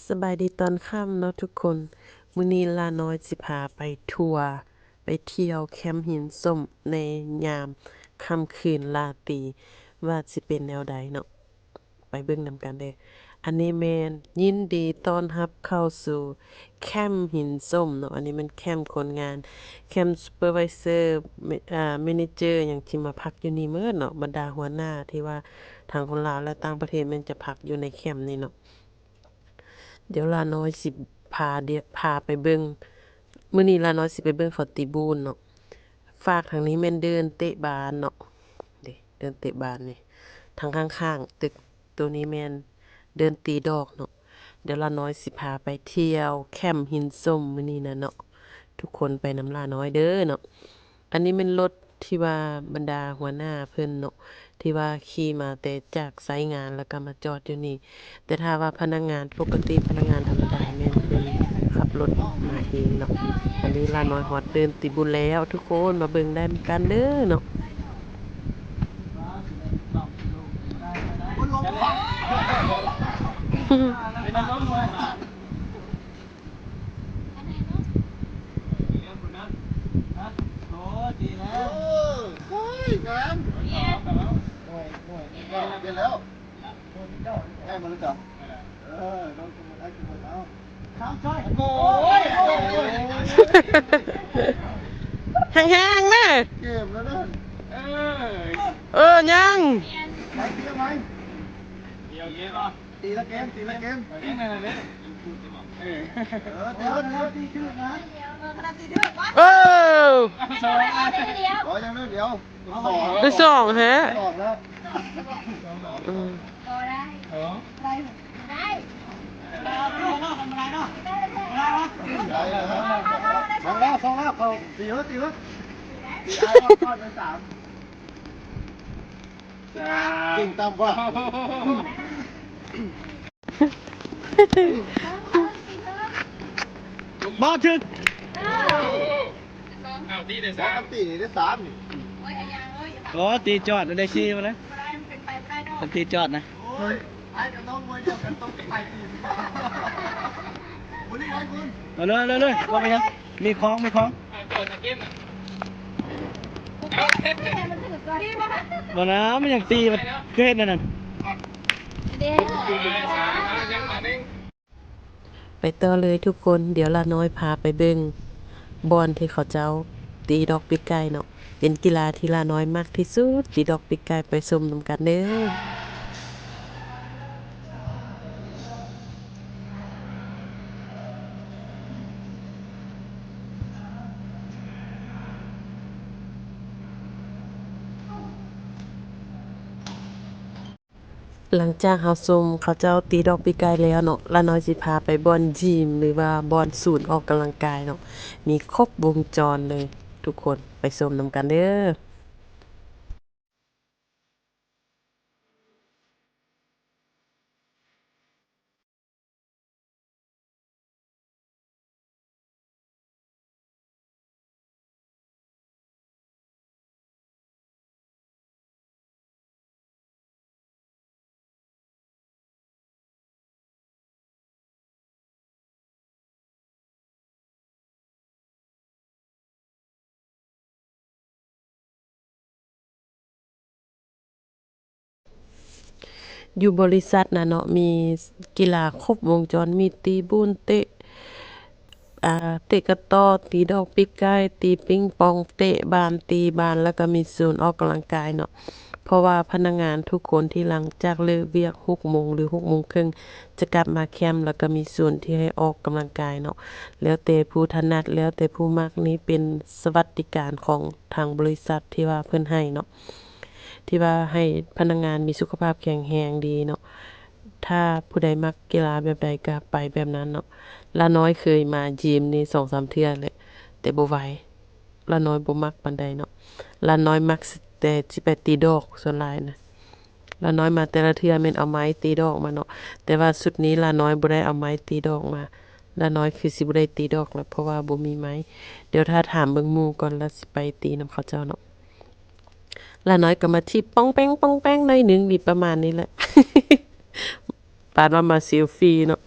ສະບາຍດີຕອນຄ່ຳເນາະທຸກຄົນ. ມື້ນີ້ຫຼ້ານ້ອຍຊິພາໄປທົວ ໄປທ່ຽວແຄມຫີນສົ້ມໃນຍາມຄ່ຳຄືນລາຕີ ວ່າຊິເປັນແນວໃດເນາະ. ໄປເບິ່ງນຳກັນເດີ້. ອັນນີ້ແມ່ນຍິນດີຕ້ອນຮັບເຂົ້າສູ່ແຄມຫີນສົ້ມເນາະ. ອັນນີ້ແມ່ນແຄມຄົນງານ ແຄມຊຸບເປີໄວເຊີ ແມ ອາ ແມເນເຈີ ຫຍັງທີ່ມາພັກຢູ່ນີ້ໝົດເນາະ. ບັນດາຫົວໜ້າທີ່ວ່າທັງຄົນລາວ ແລະ ຕ່າງປະເທດແມ່ນຈະພັກຢູ່ໃນແຄມນີ້ເນາະ. ດຽວຫຼ້ານ້ອຍຊິພາ ພາໄປເບິ່ງ. ມື້ນີ້ຫຼ້ານ້ອຍຊິໄປເບິ່ງເຂົາຕີບູນເນາະ. ຟາກທາງນີ້ແມ່ນເດີ່ນເຕະບານເນາະ. ເດ້ ເດີ່ນເຕະບານນີ້ ທາງຂ້າງໆຕຶກໂຕນີ້ແມ່ນເດີ່ນຕີດອກເນາະ. ດຽວຫຼ້ານ້ອຍຊິພາໄປທ່ຽວແຄມຫີນສົ້ມມື້ນີ້ນະເນາະ. ທຸກຄົນໄປນຳຫຼ້ານ້ອຍເດີເນາະ. ອັນນີ້ແມ່ນລົດທີ່ວ່າບັນດາຫົວໜ້າເພິ່ນເນາະ ທີ່ວ່າຂີ່ມາແຕ່ຈາກໄຊງານ ແລ້ວກໍມາຈອດຢູ່ນີ້. ແຕ່ຖ້າວ່າພະນັກງານປົກກະຕິ ພະນັກງານທຳມະດາ ແມ່ນເພິ່ນຂັບລົດມາເອງເນາະ. ອັນນີ້ຫຼ້ານ້ອຍຮອດເດີ່ນຕີບຸນແລ້ວ ທຸກຄົນມາເບິ່ງນຳກັນເດີເນາະ. ໂອ້ຍ ງາມ ໜ່ວຍ ໜ່ວຍທີ່ເກົ້າ ປ່ຽນແລ້ວ ໜ່ວຍທີ່ເກົ້າ ໃກ້ໝົດແລ້ວຈ້ະ. ເອີ ນ້ອງສະໝຸດໄອ້ສະໝຸດເອົາ ໂອ້ຍ ແຮງໆນະ ເກມແລ້ວນະ. ເອີ ເອີ ຍັງ ໄປ ໄປ ໄປ ຕີລະເກມ ຕີລະເກມ ເອີ ເດີນ ເດີນ ຕີຖືກນະ ເອີ ຂໍຢ່າງໜ້ອຍດຽວ ໄດ້ສອງແທ້ ສອງແລ້ວ ອືມ ສອງແລ້ວ ສອງແລ້ວ ເຂົ້າ ຕີເອີ ຕີເອີ ຕີໄດ້ຮອດກ່ອນໄປສາມ. ເກັ່ງຕ່ຳວ່າ ບໍ່ຖືກ ເອົາຕີໄດ້ສາມ ຕີນີ້ໄດ້ສາມນີ້ ໂອ້ຍ ອັນຫຍັງເອີຍ ໂອ້ ຕີຈອດໄດ້ສີ່ມາແລ້ວ ບໍ່ໄດ້ ມັນເປັນໄປບໍ່ໄດ້ດອກ ມັນຕີຈອດນະ ໂອ້ຍ ອ້າຍກັບນ້ອງມວຍດຽວກັນຕ້ອງໄປຕີ ບຸລີໄດ້ບຸນ ເອົາເລີຍ ເອົາເລີຍ ເອົາເລີຍ ບໍ່ເປັນຫຍັງ ມີຂອງ ມີຂອງ ອ່າ ເປີດເກມນະ ບໍ່ນະ ມັນຫຍັງຕີ ມັນຄືເຮັດແນວນັ້ນ ໄປຕໍ່ເລີຍທຸກຄົນ ດຽວຫຼ້ານ້ອຍພາໄປເບິ່ງບ່ອນທີ່ເຂົາເຈົ້າຕີດອກປີກໄກ່ເນາະ ເປັນກິລາທີ່ຫຼ້ານ້ອຍມັກທີ່ສຸດ ຕີດອກປີກໄກ່ ໄປຊົມນຳກັນເດີ້. ຫຼັງຈາກເຮົາຊົມເຂົາເຈົ້າຕີດອກປີກໄກ່ແລ້ວເນາະ ຫຼ້ານ້ອຍຊິພາໄປບ່ອນຢິມ ຫຼືວ່າບ່ອນສູນອອກກຳລັງກາຍເນາະ ມີຄົບວົງຈອນເລີຍ ທຸກຄົນໄປຊົມນຳກັນເດີ້. ຢູ່ບໍລິສັດນະເນາະ ມີກິລາຄົບວົງຈອນ ມີຕີບູນ ເຕະ ອ່າ ເຕະກະຕໍ້ ຕີດອກປີກໄກ່ ຕີປິງປອງ ເຕະບານ ຕີບານ ແລ້ວກໍມີສູນອອກກຳລັງກາຍເນາະ ເພາະວ່າພະນັກງານທຸກຄົນທີ່ຫຼັງຈາກເລີກວຽກຫົກໂມງ ຫຼື ຫົກໂມງເຄິ່ງ ຈະກັບມາແຄມ ແລ້ວກໍມີສູນທີ່ໃຫ້ອອກກຳລັງກາຍເນາະ ແລ້ວແຕ່ຜູ້ຖະໜັດ ແລ້ວແຕ່ຜູ້ມັກ ນີ້ເປັນສະຫວັດດີການຂອງທາງບໍລິສັດທີ່ວ່າເພິ່ນໃຫ້ເນາະ ທີ່ວ່າໃຫ້ພະນັກງານມີສຸຂະພາບແຂງແຮງດີເນາະ. ຖ້າຜູ້ໃດມັກກິລາແບບໃດກໍໄປແບບນັ້ນເນາະ. ຫຼ້ານ້ອຍເຄີຍມາຢິມນີ້ສອງສາມເທື່ອແຫຼະ ແຕ່ບໍ່ໄຫວ. ຫຼ້ານ້ອຍບໍ່ມັກປານໃດເນາະ. ຫຼ້ານ້ອຍມັກແຕ່ຊິໄປຕີດອກສ່ວນຫຼາຍນະ. ຫຼ້ານ້ອຍມາແຕ່ລະເທື່ອແມ່ນເອົາໄມ້ຕີດອກມາເນາະ. ແຕ່ວ່າຊຸດນີ້ຫຼ້ານ້ອຍບໍ່ໄດ້ເອົາໄມ້ຕີດອກມາ. ຫຼ້ານ້ອຍຄືຊິບໍ່ໄດ້ຕີດອກແຫຼະ ເພາະວ່າບໍ່ມີໄມ້. ດຽວຖ້າຖາມເບິ່ງໝູ່ກ່ອນ ລະຊິໄປຕີນຳເຂົາເຈົ້າເນາະ. ຫຼ້ານ້ອຍກໍມາຖີບປ່ອງແປງ ປ່ອງແປງໜ້ອຍໜຶ່ງ ນີ້ປະມານນີ້ແຫຼະ. ປານວ່າມາເຊລຟີເນາະ.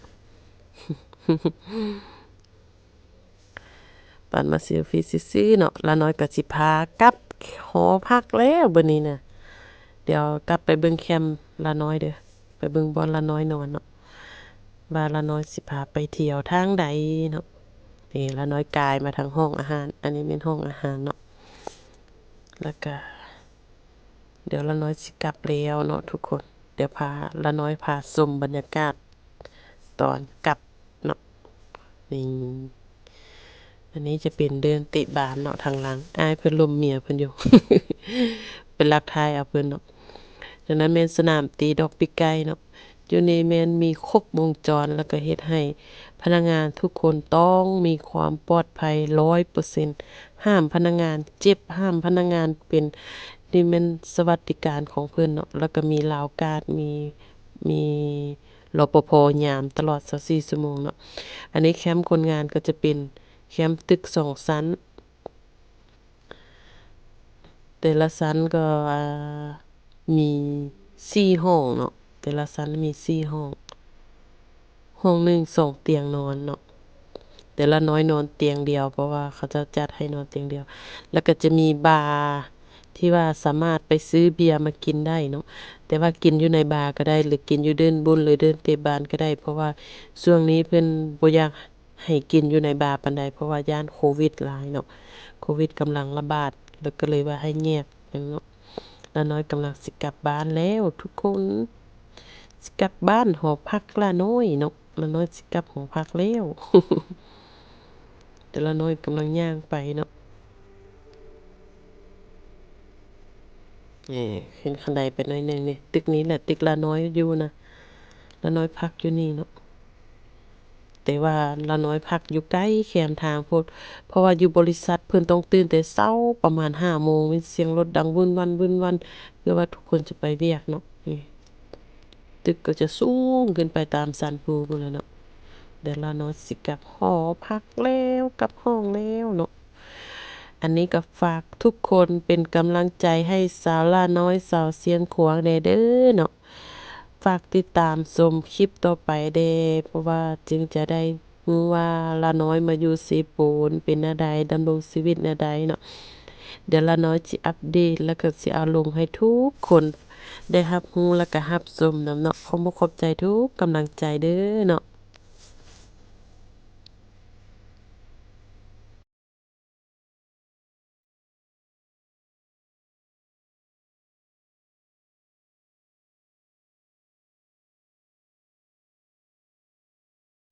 ປານມາເຊລຟີຊື່ໆເນາະ. ລານ້ອຍກໍຊິພາກັບຫໍພັກແລ້ວບັດນີ້ນະ. ດຽວກັບໄປເບິ່ງແຄມລານ້ອຍເດີ້ ໄປເບິ່ງບ່ອນລານ້ອຍນອນເນາະ ວ່າລານ້ອຍຊິພາໄປທ່ຽວທາງໃດເນາະ. ນີ້ລານ້ອຍກາຍມາທາງຫ້ອງອາຫານ ອັນນີ້ແມ່ນຫ້ອງອາຫານເນາະ. ແລ້ວກະ ດຽວລານ້ອຍຊິກັບແລ້ວເນາະທຸກຄົນ. ດຽວພາ ລານ້ອຍພາຊົມບັນຍາກາດຕອນກັບເນາະ. ນີ້ ອັນນີ້ຈະເປັນເດີ່ນເຕະບານເນາະ ທາງຫຼັງ. ອ້າຍເພິ່ນລົມເມຍເພິ່ນຢູ່ ໄປລັກຖ່າຍເອົາເພິ່ນເນາະ. ຈາກນັ້ນແມ່ນສະໜາມຕີດອກປີກໄກ່ເນາະ. ຢູ່ນີ້ແມ່ນມີຄົບວົງຈອນ ແລ້ວກໍເຮັດໃຫ້ພະນັກງານທຸກຄົນຕ້ອງມີຄວາມປອດໄພຮ້ອຍເປີເຊັນ. ຫ້າມພະນັກງານເຈັບ, ຫ້າມພະນັກງານເປັນ, ນີ້ແມ່ນສະຫວັດດີການຂອງເພິ່ນເນາະ. ແລ້ວກໍມີລາວກາດ, ມີ, ມີ ລປພ ຍາມຕະຫຼອດຊາວສີ່ຊົ່ວໂມງເນາະ. ອັນນີ້ແຄມຄົນງານກໍຈະເປັນແຄມຕຶກສອງຊັ້ນ. ແຕ່ລະຊັ້ນກໍ ອ່າ ມີສີ່ຫ້ອງເນາະ, ແຕ່ລະຊັ້ນມີສີ່ຫ້ອງ, ຫ້ອງໜຶ່ງສອງຕຽງນອນເນາະ, ແຕ່ລານ້ອຍນອນຕຽງດຽວ ເພາະວ່າເຂົາເຈົ້າຈັດໃຫ້ນອນຕຽງດຽວ. ແລ້ວກໍຈະມີບາທີ່ວ່າສາມາດໄປຊື້ເບຍມາກິນໄດ້ເນາະ, ແຕ່ວ່າກິນຢູ່ໃນບາກໍໄດ້ ຫຼືກິນຢູ່ເດີ່ນບຸນ ຫຼືເດີ່ນເຕະບານກໍໄດ້ ເພາະວ່າຊ່ວງນີ້ເພິ່ນບໍ່ຢາກ ໃຫ້ກິນຢູ່ໃນບາປານໃດ ເພາະວ່າຢ້ານໂຄວິດຫຼາຍເນາະ, ໂຄວິດກຳລັງລະບາດ ແລ້ວກໍເລີຍວ່າໃຫ້ແຍກເນາະ. ລານ້ອຍກຳລັງຊິກັບບ້ານແລ້ວທຸກຄົນ, ຊິກັບບ້ານ ຫໍພັກລານ້ອຍເນາະ, ລານ້ອຍຊິກັບຫໍພັກແລ້ວ. ແຕ່ລານ້ອຍກຳລັງຍ່າງໄປເນາະ. ເອີ ຂຶ້ນຄັນໄດໄປໜ້ອຍໜຶ່ງນີ້, ຕຶກນີ້ແຫຼະ ຕຶກລານ້ອຍຢູ່ນະ, ລານ້ອຍພັກຢູ່ນີ້ເນາະ. ແຕ່ວ່າລານ້ອຍພັກຢູ່ໃກ້ແຄມທາງໂພດ, ເພາະວ່າຢູ່ບໍລິສັດເພິ່ນຕ້ອງຕື່ນແຕ່ເຊົ້າປະມານຫ້າໂມງ, ມີສຽງລົດດັງວຶ່ນວັ່ນວຶ່ນວັ່ນ ເພື່ອວ່າທຸກຄົນຈະໄປວຽກເນາະ. ນີ້ ຕຶກກໍຈະສູງຂຶ້ນໄປຕາມຊັ້ນພູພຸ້ນແຫຼະເນາະ. ແຕ່ລານ້ອຍຊິກັບຫໍພັກແລ້ວ, ກັບຫ້ອງແລ້ວເນາະ. ອັນນີ້ກໍຝາກທຸກຄົນເປັນກຳລັງໃຈໃຫ້ສາວລານ້ອຍ ຊາວຊຽງຂວາງແດ່ເດີເນາະ. ຝາກຕິດຕາມຊົມຄລິບຕໍ່ໄປແດ່ ເພາະວ່າຈຶ່ງຈະໄດ້ຮູ້ວ່າລານ້ອຍມາຢູ່ເຊໂປນເປັນແນວໃດ, ດຳລົງຊີວິດແນວໃດເນາະ. ດຽວລານ້ອຍຊິອັບເດດ ແລ້ວກໍຊິເອົາລົງໃຫ້ທຸກຄົນໄດ້ຮັບຮູ້ ແລ້ວກໍຮັບຊົມນຳເນາະ. ຂອບອົກຂອບໃຈທຸກກຳລັງໃຈເດີເນາະ.